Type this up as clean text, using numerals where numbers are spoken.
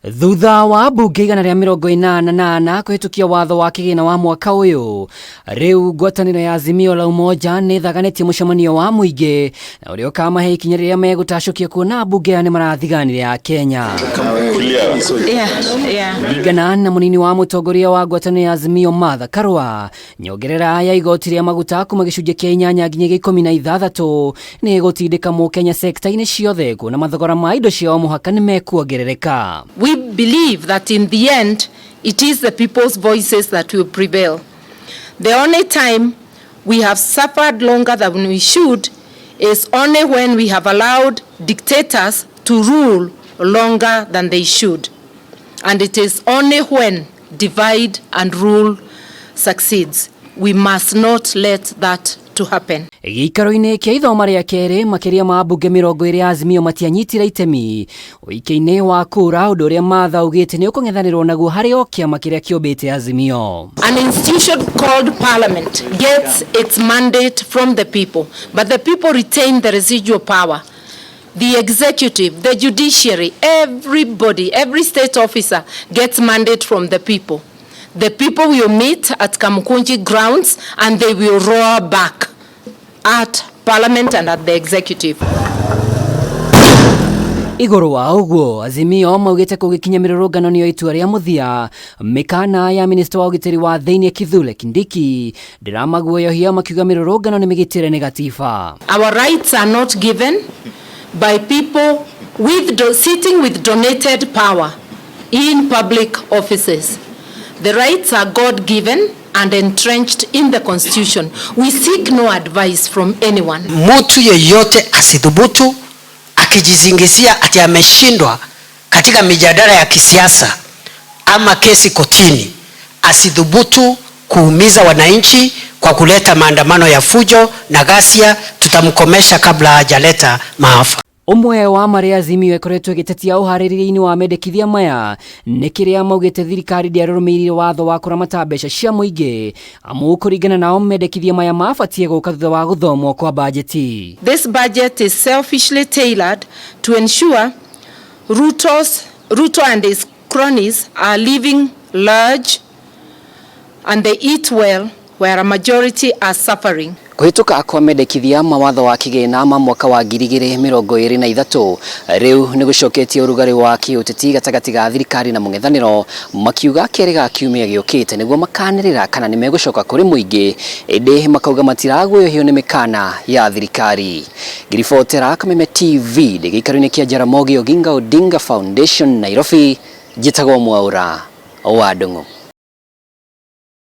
Thutha wa mbunge 184 kũhĩtũkia watho wa kĩgĩna wa mwaka ũyũ, rĩu ngwatanĩro ya Azimio la Umoja nĩ ĩthaganĩtie mũcemanio wa mũingĩ na ũrĩa ũkamahe ikinya rĩrĩa megũtacũkia kuona mbunge aya nĩ marathiganire a Kenya. Kũringana na mũnini wa mũtongoria wa ngwatanĩro ya Azimio Martha Karua, nyongerera ya igoti rĩa maguta kuma gĩcunjĩ kĩa inyanya nginya gĩa 16 nĩ ĩgũtindĩka mũkenya sekta-inĩ ciothe kuona mathogora ma indo cia o mũhaka nĩ mekuongerereka. We believe that in the end, it is the people's voices that will prevail. The only time we have suffered longer than we should is only when we have allowed dictators to rule longer than they should. And it is only when divide and rule succeeds. We must not let that to happen. Gĩikaro-inĩ kĩa ithoma rĩa kerĩ, makĩria ma mbunge 20 ya Azimio matianyitire itemi ũikia-inĩ wa kura, ũndũ ũrĩa Martha augĩte nĩ ũkũng'ethanĩrwo naguo harĩ o kĩama kĩrĩa kĩũmbĩte Azimio. An institution called parliament gets its mandate from the people, but the people retain the residual power. The executive, the judiciary, everybody, every state officer gets mandate from the people. The people will meet at Kamukunji grounds and they will roar back at parliament and at the executive. Igũrũ wa ũguo, Azimio maugĩte kũgĩkinya mĩrũrũngano nĩyo itua rĩa mũthia. Mĩkana ya minista wa ũgitĩri wa thĩinĩ Kithure Kindiki ndĩramaguoyohia, makiuga mĩrũrũngano nĩ mĩgitĩre nĩ gatiba. Our rights are not given by people sitting with donated power in public offices. The rights are God-given and entrenched in the Constitution. We seek no advice from anyone. Mtu yeyote asithubutu akijizingizia ati ameshindwa katika mijadala ya kisiasa ama kesi kotini, asithubutu kuumiza wananchi kwa kuleta maandamano ya fujo na ghasia. Tutamkomesha kabla hajaleta maafa. Ũmwe wa marĩa Azimio ĩkoretwo ĩgĩtetia ũharĩrĩria-inĩ wa mendekithia maya nĩ kĩrĩa maugĩte thirikari ndĩarũmĩrĩire watho wa kũramata mbeca cia mũingĩ, amu kũringana nao mendekithia maya mabatiĩ gũka thutha wa gũthomwo kwa bajeti. This budget is selfishly tailored to ensure Ruto and his cronies are living large and they eat well, where a majority are suffering. Kũhĩtũka kwa mendekithia ma watho wa kĩgĩna ma mwaka wa 2023 rĩu nĩ gũcoketie ũrugarĩ wa kĩũteti gatagatĩ ga thirikari na mũng'ethanĩro, makiuga kerĩ ga kiumia gĩũkĩte nĩguo makanĩrĩra kana nĩ megũcoka kũrĩ mũingĩ, ĩndĩ makauga matiraguoyohio nĩ mĩkana ya thirikari. Ngĩribotera Kameme TV ndĩ gĩikaro-inĩ kĩa Jaramogi Oginga Odinga Foundation, Nairobi, njĩtagwo Mwaura wa Ndung'u.